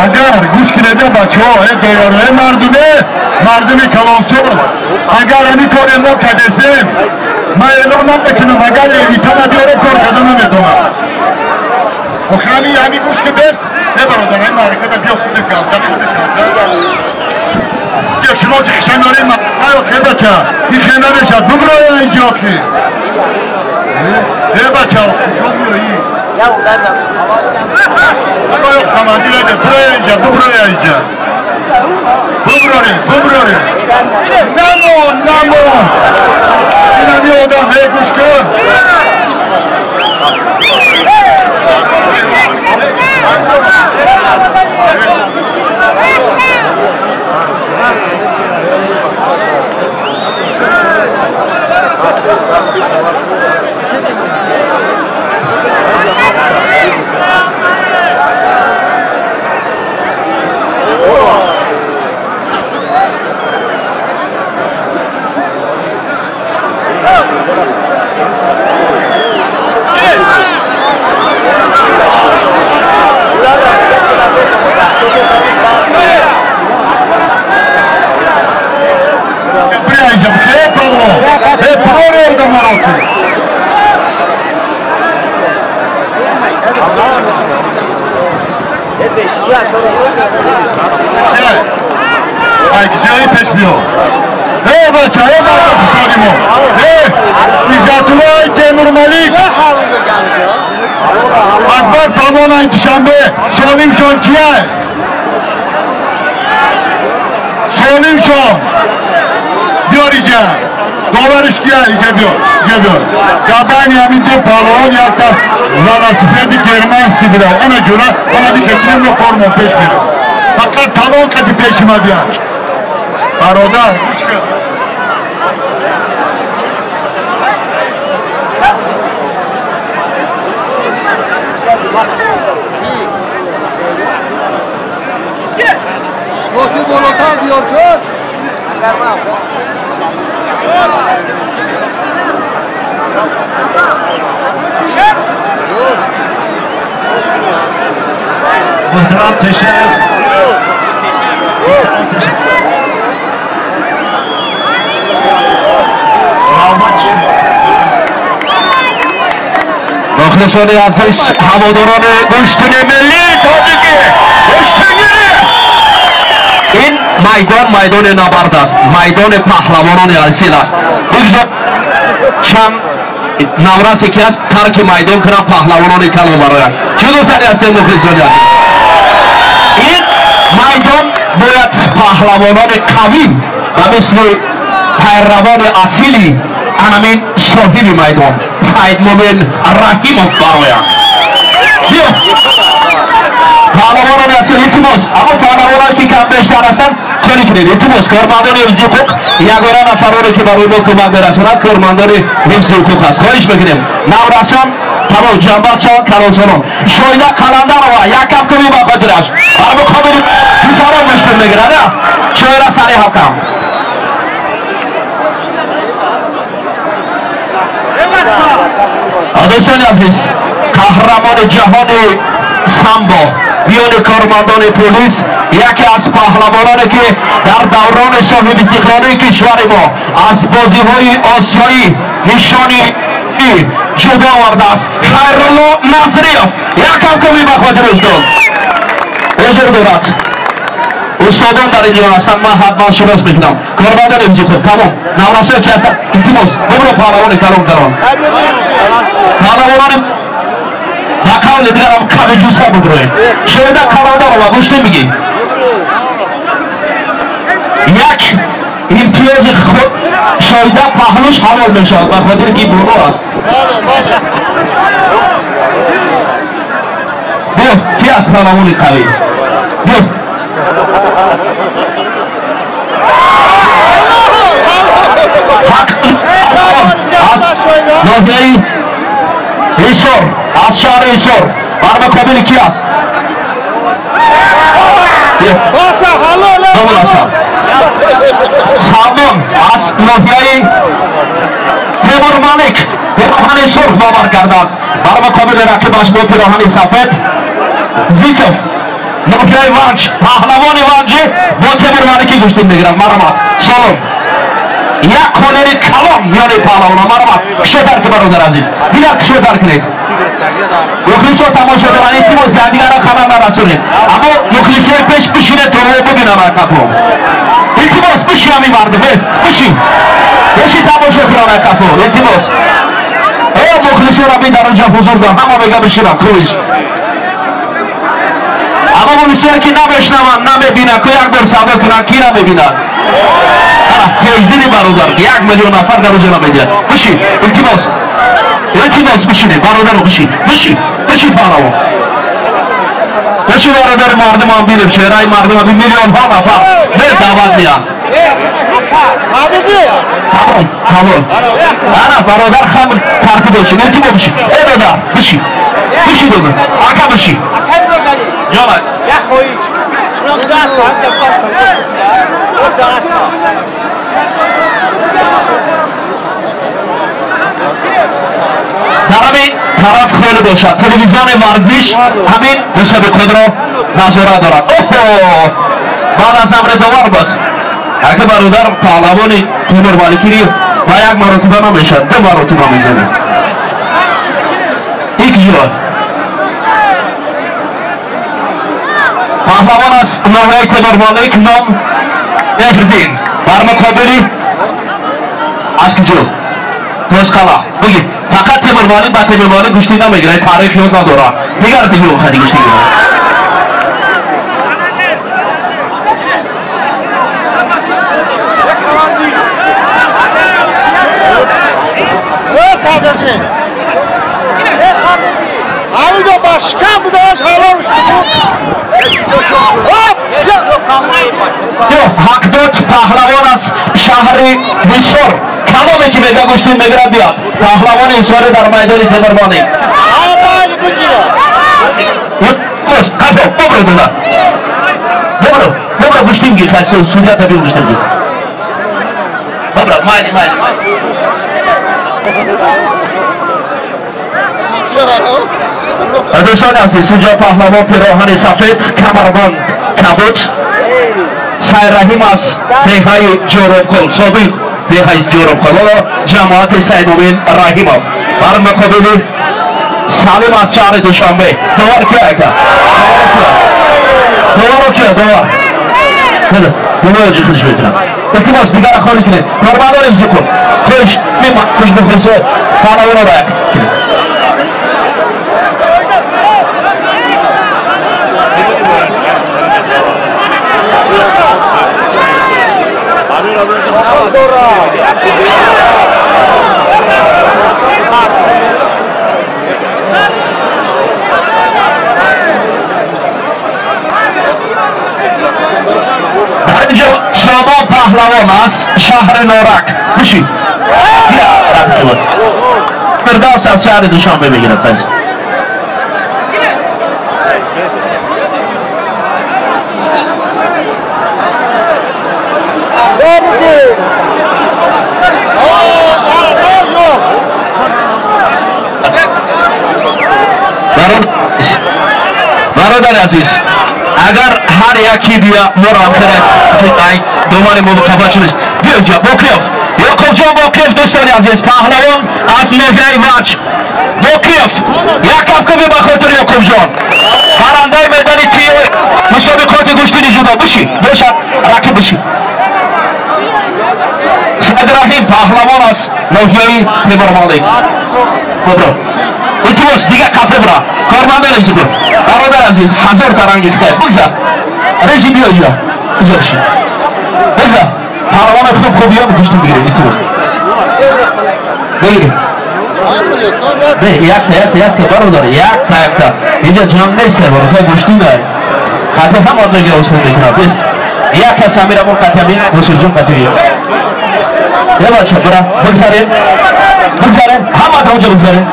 Агар гӯш кунед, бачаҳо, э дояру, э мардуме, мардуми калонсол, агар ҳамин коре мо кардесем, ман эълон намекунам, агар левитана биёре кор карда наметавонам. Охи ҳамин гӯш ки бест, э бародар, ин маъраката биё худи галда, худи галда. Биё шумо ки хишанорӣ ай охи бача, ин хе намешад, буброя инҷо охи. Э бача, куҷо меоӣ? Оё командир эде, буроя инҷа, буброя инҷа. Буброрем, буброрем. Намон, намон. Инами одам, эй гӯш кун. Ай, пеш биё. Э бача, э бача, писаримо. Э, Иззатуллои Темурмалик. Акбар Палвон ай Душанбе, Солимшон кияй? Солимшон. Биёр иҷа. Довариш кияй? Иҷа биёр, иҷа биёр. Габани ҳамин ду палвон якта велосипеди германский буда. Ана ҷура, ана дикетинем мо кормон пеш мерем. Фақат талон қади пеш омадиян. Бародар, гӯш кун. Коси болотар зиёд шуд. Муҳтарам Тешаев, мухлисони азиз, ҳаводорони гӯштини миллии тоҷикӣ, гӯштингирӣ, ин майдон майдони набард аст, майдони паҳлавонони асил аст. Бигзор чанд наврасе ки аст тарки майдон кунанд, паҳлавонони калон бароянд. Чӣ гуфтани ҳастем, мухлисони азиз? Ин майдон бояд паҳлавонони қавӣ ба мисли пайравони асили анамин соҳиби майдон Саидмумин Раҳимов бароянд. Биё, паҳлавонони асил, илтимос, аммо паҳлавононе ки кам бештар ҳастанд, чунин кунед, илтимос, кормандони ҳифзи ҳуқуқ, ягона нафароне ки барои мо кӯмак мерасонанд, кормандони ҳифзи ҳуқуқ аст. Хоҳиш мекунем, наврасон тамом ҷанбаст шаванд, калонсолон. Шоида Қаландарова як кафкӯбӣ ба хотираш, бар муқобили писарон мушкил мегирад. Шоира, сари ҳакам. Дӯстони азиз, қаҳрамони ҷаҳони самбо миёни кормандони полис, яке аз паҳлавононе ки дар даврони соҳибистиқлолии кишвари мо аз бозиҳои осиёӣ нишони ҷудо овардааст, Хайрулло Назриев. Як кафкӯбӣ ба хотири устод. Ҳузур дорад, устодон дар инҷо ҳастанд, ман ҳатман шинос мекунам. Кормандони ҳифзи ҳуқуқ, тамом наврасое ки ҳастанд, илтимос, бубро паҳлавони калон калон, паҳлавонони ба қавли дигарам қавиҷуса буброед. Шоида Калондарова, гӯш намегӣ, як имтиёзи шоида паҳлӯш ҳалол мешавад, ба хотире ки боло аст. Биё, ки аст паҳлавони қавӣ? Биё, аз ноҳияи Ҳисор, аз шаҳри Ҳисор, бар муқобили ки аст? Салмон аз ноҳияи Темурмалик пироҳани сурх бовар кардааст, бар муқобили рақибаш бо пироҳани сафед Зиков. ноҳияи Ванҷ, паҳлавони Ванҷи бо Темур Маликӣ гӯштин мегирад. Марҳамат, салом. Як ҳунари калон миёни паҳлавона. Марҳамат, кушодар ки бародар азиз, дигар кушодар кунед. Мухлисо тамошо доранд, илтимос якдигарро хабар нарасонед. Аммо мухлисои пеш бишинед то бибинанд акафо. Илтимос бишин ҳамин мардум, бишин. Бишин тамошо кунанд акафо, илтимос. Мухлисоро бин дар онҷа ҳузур дор, ҳама мега бишинанд, кӯиш. Аммо мухлисое ки намешнаванд, намебинанд, ку як бор садо кунанд, ки намебинанд? Пешдини бародар, 1 миллион нафар дар онҷа намедиҳад. Бишин, илтимос. Илтимос бишинед, бародаро бишин. Бишин, бишин паҳлавон. Бишин бародари мардумам бинем, чеҳраи мардумам бин, миллионҳо нафар не даъват меянд. Тамом, тамом. Ана бародар хам тартиб бошин, илтимос бишин. Эй додар, бишин. Бишин додар, ака бишин. Ҷонак. Як хоҳиш. Шумо даст ба ҳам даст. Дар ҳамин тараф хеле бошад. Телевизиони варзиш ҳамин мусобиқотро назора дорад. Оҳо! Баъд аз амри довар буд. Ака бародар паҳлавони Темур Маликири ба як маротиба намешавад, 2 маротиба мезанад. Ик ҷо. Паҳлавон аз ноҳияи Темур Малик ном Меҳриддин бар муқобили аз куҷо? Тошқала. Бигир. Фақат Темур Малик ба Темур Малик гӯштӣ намегирад, таърих ёд надорад. Дигар дигар хади гӯштӣ гирад. Ҳамидо ба шикам будааш ҳалол шуд. Ҳақдод паҳлавон аз шаҳри Ҳисор. Каломе ки мега гӯштин мегирад биёд. Паҳлавони Ҳисори дар майдони Темур Малик. Қафо, бобро дода. Бобро, бобро гӯштин гир, судьята биё гӯштин гир. Бобро, майли, майли. Дӯстони азиз, инҷо паҳлавон пироҳани сафед, камарбанд кабуд, Сайраҳим аз деҳаи Ҷоробқул, собиқ деҳаи Ҷоробқул, ҳоло ҷамоати Сайнумин Раҳимов бар муқобили Салим аз шаҳри Душанбе. Довар кия ака? Довар кия? Довар. Довар ҷи худш метунад. Илтимос дигара холӣ кунед. Кормандони зуқум. Хуш, хуш мухлисо паҳлавонро як кунед. Дар инҷо Сомон паҳлавон аз шаҳри Норак. Бишин. Фирдавс аз шаҳри Душанбе мегирад. Бародари азиз, агар ҳар яки бия моро ҳамхера домани мо қафа шудаш. Биё инҷа Боқиев, Ёқубҷон Боқиев, дӯстони азиз, паҳлавон аз ноҳияи Ванҷ. Боқиев, як кафкӯби ба хотири Ёқубҷон. Барандаи медали тиёи мусобиқоти гӯштини ҷудо. Бишин, бошад, рақиб бишин. Сайдраҳим паҳлавон аз ноҳияи Темур Малик. Бобро. Илтимос, дигар қафо бира. Кормандони зуқум. Бародар азиз, ҳазор таранги хитай. Бигзар. Режим биё инҷа. Инҷа бишин. Бигзар. Паҳлавони хуб хуб биё гӯштин бигиред. Илтимос. Бигиред. Не, якта, якта, якта, бародар, якта, якта. Инҷа ҷанг нест, бародар, гӯштин дай. Хати ҳам од мегирад, усул мекунад. Бис. Як кас амира мо хати амир, Мусирҷон хати биё. Я бача, бира, бигзарем. Бигзарем, ҳама та онҷа бигзарем.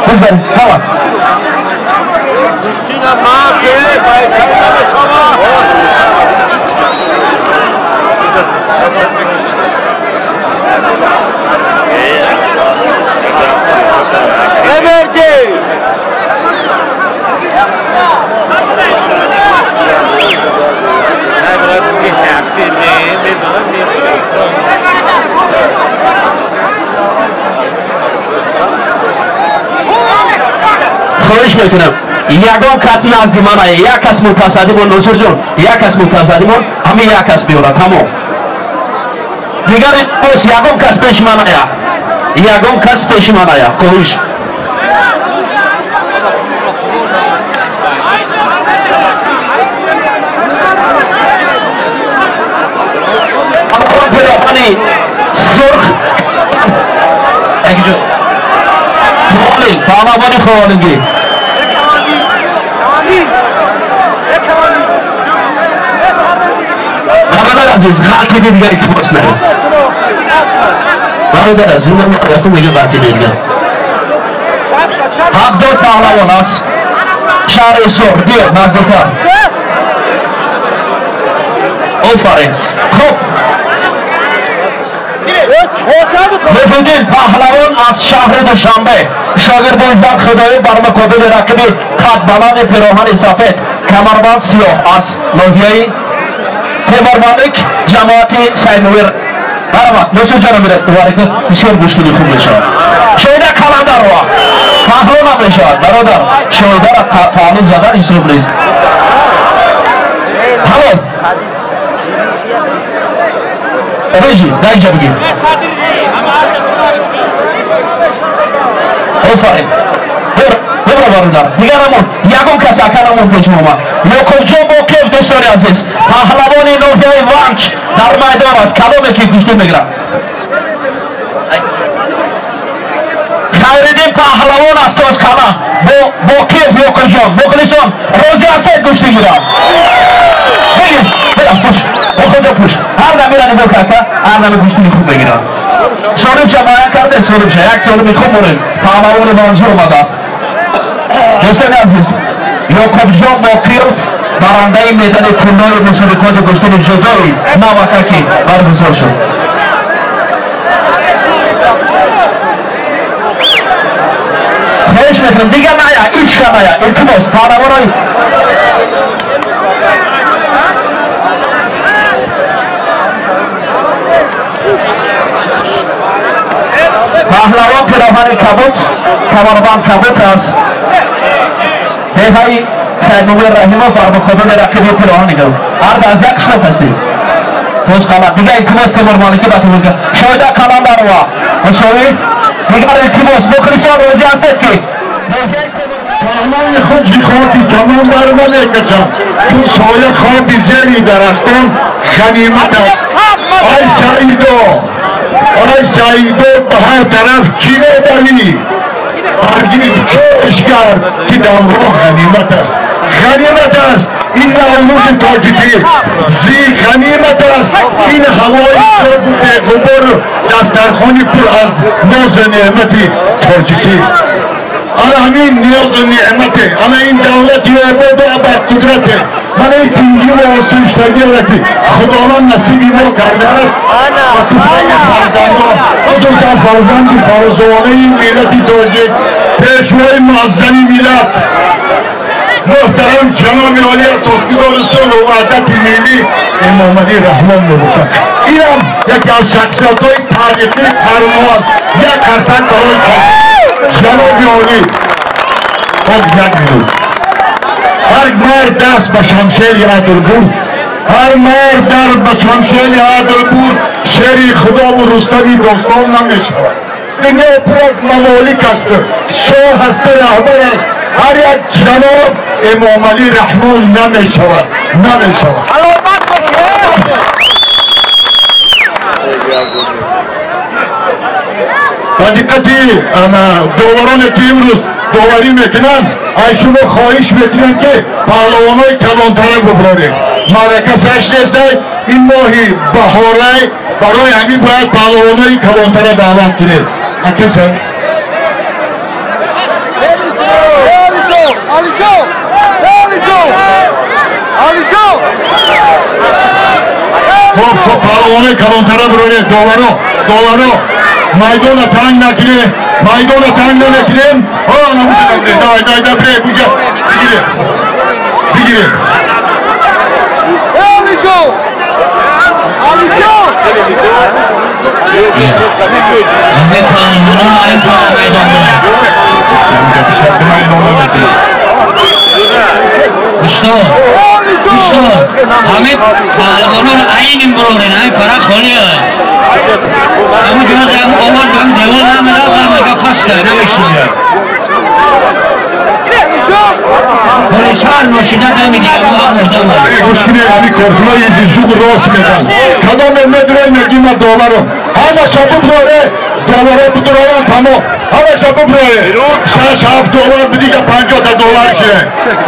Бигзарем, ҳама. Хоҳиш мекунам, ягон кас назди ман ая, як кас мутасаддимон, Носирҷон, як кас мутасаддимон, ҳамин як кас биёрад, тамом. Дигар боз ягон кас пеши ман ая, ягон кас пеши ман ая, хоҳиш. Пироҳани сурх якҷо паҳлавони ховалингӣ. Бародар азиз, ғалтиди дигар илтимос наред. Бародар азиз, якум мега ғалтиди дигар. 70 паҳлавон аз шаҳри Сур, биё наздиктар. Офарин. Хуб. Муҳиддин паҳлавон аз шаҳри Душанбе, шогирди Иззат Худоӣ бар муқобили рақиби қадбаланди пироҳани сафед, камарбанд сиёҳ аз ноҳияи Темурмалик, ҷамоати Сайнувир. Баромад, Носирҷон муборак, бисёр гӯштини хуб мешавад. Шоида Каландарова паҳлӯ намешавад, бародар. Шоидара паҳлӯ задан ҳисоб нест. Ҳало режи, даинҷа бигир. Офарин. Бибро бародар. Дигар намон, ягон кас ака намон пеш омад. Ёқубҷон Боқиев, дӯстони азиз, паҳлавони ноҳияи Ванҷ дар майдон аст. Кадоме ки гӯштӣ мегирад? Хайриддин паҳлавон аст Тозқала бо Боқиев Ёқубҷон. Мухлисон розӣ ҳастед гӯштӣ гирад? Бигир, бира пуш. Боқиҷон пуш. Ҳар дамира нигоҳ карда, ҳар дами гӯштини хуб мегирад. Солимша муайян карде, солимша, як солими хуб монед. Паҳлавони Ванҷ омадааст. Дӯстони азиз, Ёқубҷон Боқиев барандаи медали тиллои мусобиқоти гӯштини ҷудои навакаки баргузор шуд. Хоҳиш мекунам, дигар ная, ҳеҷ ка ная, илтимос, паҳлавонои паҳлавон пироҳани кабут, камарбанд кабут аст. Деҳаи Сайдмумин Раҳимов бар муқобили рақиби пироҳани газ. Ҳар аз як қишлоқ ҳастед. Тозқала. Дигар илтимос Темурмаликӣ ба Темурга. Шоида Каландарова. Мусовӣ. Дигар илтимос, мухлисон розӣ ҳастед ки паҳлӯи худ хоки тамом бар намекашам. Чун соя хоби зери дарахтон ғанимат аст. Ай Саидо, ай Саидо, ба ҳар тараф чӣ медавӣ? Баргирд кеш кард ки даврон ғанимат аст. Ғанимат аст ин наврӯзи тоҷикӣ, зи ғанимат аст ин ҳавои созу беғубору дастархони пур аз нозу неъмати тоҷикӣ. Ана ҳамин ниёзу неъмате, ана ин давлати ободу абарқудрате, мана ин тинҷиву осуштагиро ки Худованд насиби мо кардааст ва туфайли фарзандон, хусусан фарзанди фарзонаи миллати тоҷик, пешвои муаззами миллат, муҳтарам ҷаноби олӣ асосгузори сулҳу ваҳдати миллӣ Эмомалӣ Раҳмон мебошад. Инам яке аз шахсиятҳои таърихии қарнҳо аст. Як қарсак барои ҷаноби олӣ. Хоб, як минут. Ҳар мард даст ба шамшери адл бурд, ҳар мард дар ба шамшери адл бурд, шери Худову Рустами достон намешавад. Дунё пур аз мамолик аст, шоҳ ҳаст, раҳбар аст. Ҳар як ҷаноб Эмомалӣ Раҳмон намешавад, намешавад. Ба диққати довароне ки имрӯз доварӣ мекунанд, аз шумо хоҳиш мекунем ки паҳлавонҳои калонтара буброред. Маърака сарш нестай, ин моҳи баҳорай, барои ҳамин бояд паҳлавонҳои калонтара даъват кунед. Акаса хоб, хоб, паҳлавонҳои калонтара бироред. Доваро, доваро, майдона танг накунед, майдона танг намекунем. Давай, давай, давай, бигир, бигир, бигир. Алиҷон! Устод, устод, ҳамин паҳлавонон айним бурорен, ҳамин пара холия. Ҳамин ҷо ҳам овард, ҳам девор намерафт, ҳам паста намешунид. Полисҳо ношида намедиҳанд, мо мурда. Гӯш кунед, ҳамин коркунои зуд рост мезан. Кадоме медуред, мегӣ ма доллару. Ҳамаша буброре, долларо бидуроян тамом. Ҳамаша буброре. 6-7 доллар бидига 50 доллар шире.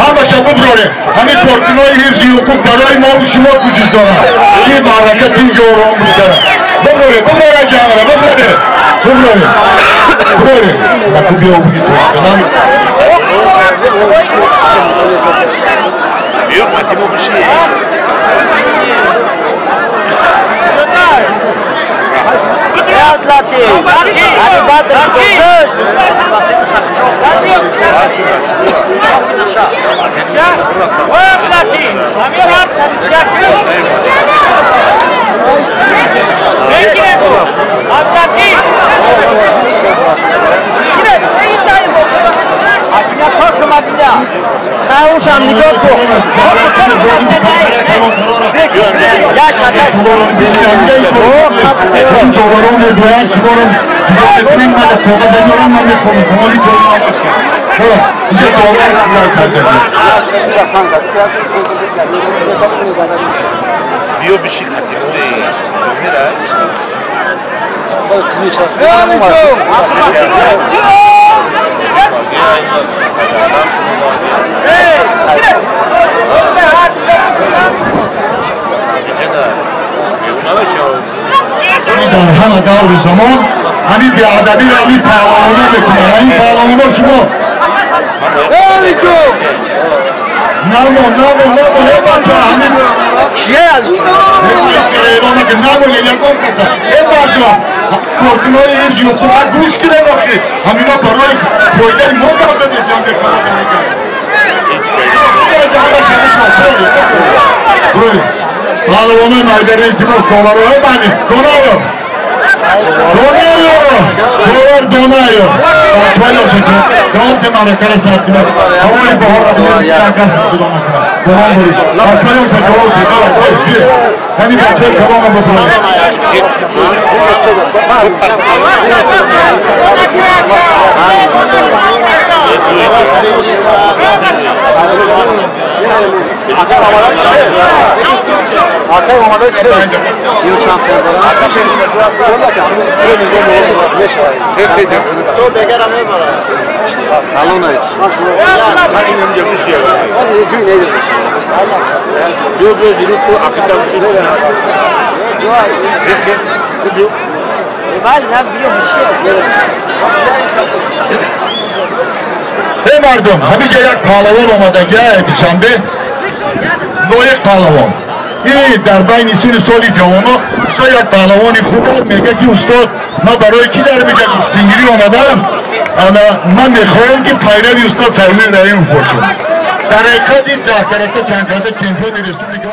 Ҳамаша буброре. Ҳамин коркунои ҳифзи ҳуқуқ барои мо шумо кӯшиш доранд. Ки маърака тинҷ ором бигзарад. Буброре, буброре ҷамъра, буброре. Буброре. Буброре. Аку биё буги то. Дар ҳама даври замон ҳамин беадабиро ҳамин паҳлавона мекунад. Ҳамин паҳлавона шумо намо намо намо е бача ҳамин намо ягон каса е бача коркунои ҳифзи ҳуқуқ гӯш кунед охи ҳамино барои фоидаи мо карда мекунанд. Паҳлавонои майдони илтимос доварои мани донаё донаё довар донаё давомти маъракаро сар кунад. Ҳавои баҳорро худо накунад. Давом борид. Ҳамин бачаи калона бибуред. Эй мардум, ҳаминҷа як паҳлавон омадагия Душанбе, лоиқ паҳлавон. И дар байни сини соли ҷавоно бисёр як паҳлавони хуб мега ки устод, ман барои ки дар мега гӯштингирӣ омадам, ана ман мехоҳам ки пайрави устод Саидмин Раимов бошам. Дар ҳақиқат ин даҳкарата чандкарата чемпиони республика.